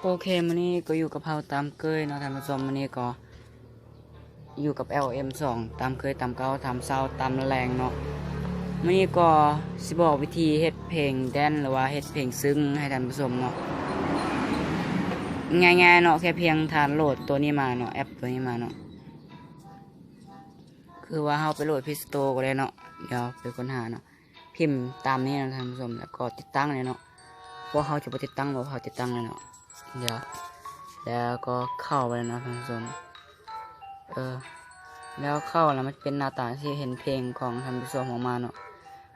ໂອເຄ ມື້ນີ້ກໍຢູ່ກັບເຮົາຕາມເຄີຍເນາະທ່ານຜູ້ຊົມ. ມື້ນີ້ກໍຢູ່ກັບ ແອລເອັມສອງ ຕາມເຄີຍ ຕາມເກົ່າ ຕາມເຊົ້າ ຕາມແລງເນາະ. ມື້ນີ້ກໍຊິບອກວິທີເຮັດເພງແດນ ຫຼືວ່າເຮັດເພງຊຶ້ງໃຫ້ທ່ານຜູ້ຊົມເນາະ. ງ່າຍໆເນາະ, ແຄ່ພຽງທ່ານໂຫຼດໂຕນີ້ມາເນາະ, ແອັບໂຕນີ້ມາເນາະ. ຄືວ່າເຮົາໄປໂຫຼດ Play Store ກໍໄດ້ເນາະ. ດຽວໄປຄົ້ນຫາເນາະ, ພິມຕາມນີ້ເນາະທ່ານຜູ້ຊົມ ແລ້ວກໍຕິດຕັ້ງເລີຍເນາະ. ພວກເຮົາຈະບໍ່ຕິດຕັ້ງ ບໍ່ພວກເຮົາຕິດຕັ້ງເລີຍເນາະ. ດຽວ ແລ້ວກໍເຂົ້າໄປເນາະທ່ານຜູ້ຊົມ. ເອີ ແລ້ວເຂົ້າແລ້ວມັນເປັນໜ້າຕາທີ່ເຫັນເພງຂອງທ່ານຜູ້ຊົມອອກມາເນາະ.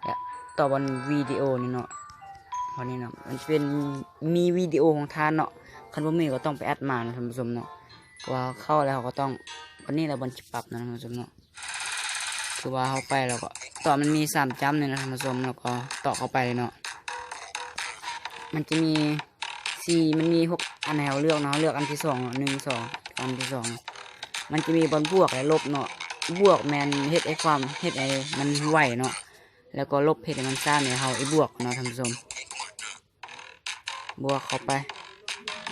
ແລະ ຕໍ່ບ່ອນວິດີໂອນີ້ເນາະ, ບ່ອນນີ້ເນາະ ມັນຈະເປັນ ມີວິດີໂອຂອງທ່ານເນາະ. ຄັນບໍ່ມີກໍຕ້ອງໄປອັດມາເນາະທ່ານຜູ້ຊົມເນາະ. ເພາະວ່າເຂົ້າແລ້ວເຮົາກໍຕ້ອງ ບ່ອນນີ້ແຫຼະ ບ່ອນຊິປັບເນາະທ່ານຜູ້ຊົມເນາະ. ຄືວ່າເຮົາໄປແລ້ວກໍ ຕອນມັນມີສາມຈ້ຳນີ້ນະທ່ານຜູ້ຊົມ, ແລ້ວກໍຕອກເຂົ້າໄປເນາະ. ມັນຈະມີສີ່ ມັນມີຫົກອັນໃຫ້ເຮົາເລືອກເນາະ. ເຮົາເລືອກອັນທີສອງເນາະ, ໜຶ່ງ ສອງ ອັນທີສອງເນາະ. ມັນຈະມີບ່ອນບວກ ແລະ ລົບເນາະ. ບວກແມ່ນເຮັດໃຫ້ຄວາມ ເຮັດໃຫ້ມັນໄວເນາະ, ແລ້ວກໍລົບເຮັດໃຫ້ມັນຊ້າໃຫ້ເຮົາໄອ້ບວກເນາະທ່ານຜູ້ຊົມ. ບວກເຂົ້າໄປ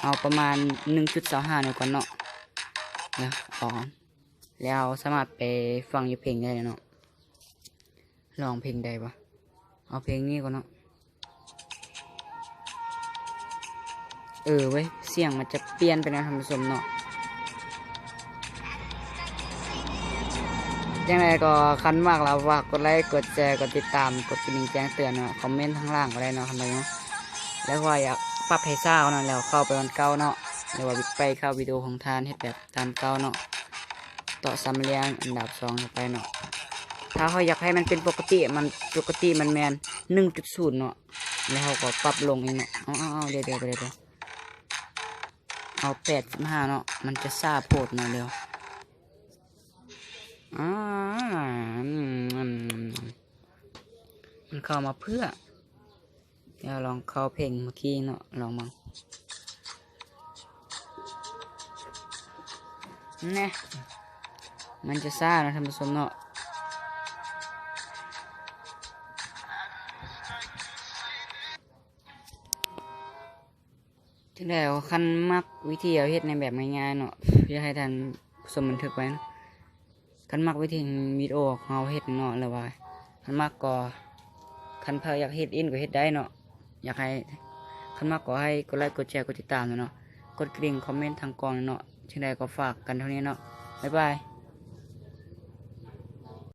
ເອົາປະມານໜຶ່ງຈຸດສອງຫ້ານີ້ກ່ອນເນາະ. ແລ້ວອອກ ແລ້ວເຮົາສາມາດໄປຟັງຢູ່ເພງໄດ້ເນາະ. ລອງເພງໃດວະ? ເອົາເພງນີ້ກ່ອນເນາະ. ເອີເວີຍ ສຽງມັນຈະປ່ຽນໄປນະທ່ານຜູ້ຊົມເນາະ. ຈັ່ງໃດກໍຄັນມັກແລ້ວຝາກກົດໄລ ກົດແຊ ກົດຕິດຕາມ ກົດກະດິ່ງແຈ້ງເຕືອນເນາະ, ຄອມເມັນທາງລ່າງກໍໄດ້ເນາະທ່ານຜູ້ຊົມ. ແລ້ວວ່າຢາກປັບໃຫ້ຊ້າເນາະ ແລ້ວເຂົ້າໄປວັນເກົ່າເນາະ, ຫຼືວ່າໄປເຂົ້າວິດີໂອຂອງທ່ານເຮັດແບບຕາມເກົ່າເນາະ. ເຕາະສາມຫຼ່ຽມອັນດັບສອງເຂົ້າໄປເນາະ. ຖ້າເຮົາຢາກໃຫ້ມັນເປັນປົກກະຕິ ມັນ ປົກກະຕິມັນແມ່ນໜຶ່ງຈຸດສູນເນາະ, ແລ້ວເຮົາກໍປັບລົງອີກເນາະ. ເອົາໆໆ ດຽວໆ ດຽວໆ ເອົາແປດສິບຫ້າເນາະ, ມັນຈະຊ້າໂພດເນາະ. ດຽວ ອາ ອືມ ມັນເຂົ້າມາເພື່ອ ດຽວລອງເຂົ້າເພງເມື່ອກີ້ເນາະ, ລອງເບິ່ງ. ແນ່ ມັນຈະຊ້າເນາະທ່ານຜູ້ຊົມເນາະ. ຈັ່ງໃດກໍຄັນມັກວິທີເຮົາເຮັດໃນແບບງ່າຍໆເນາະ, ຢາກໃຫ້ທ່ານຜູ້ຊົມບັນທຶກໄວ້ເນາະ. ຄັນມັກວິທີວິດີໂອຂອງເຮົາເຮັດເນາະ ຫຼືວ່າຄັນມັກກໍ ຄັນໃຜຢາກເຮັດເອງກໍເຮັດໄດ້ເນາະ. ຢາກໃຫ້ ຄັນມັກກໍໃຫ້ກົດໄລ ກົດແຊ ກົດຕິດຕາມເນາະ, ກົດກະດິ່ງ ຄອມເມັນທາງກ້ອງເນາະ. ຈັ່ງໃດກໍຝາກກັນເທົ່ານີ້ເນາະ. ບາຍບາຍ.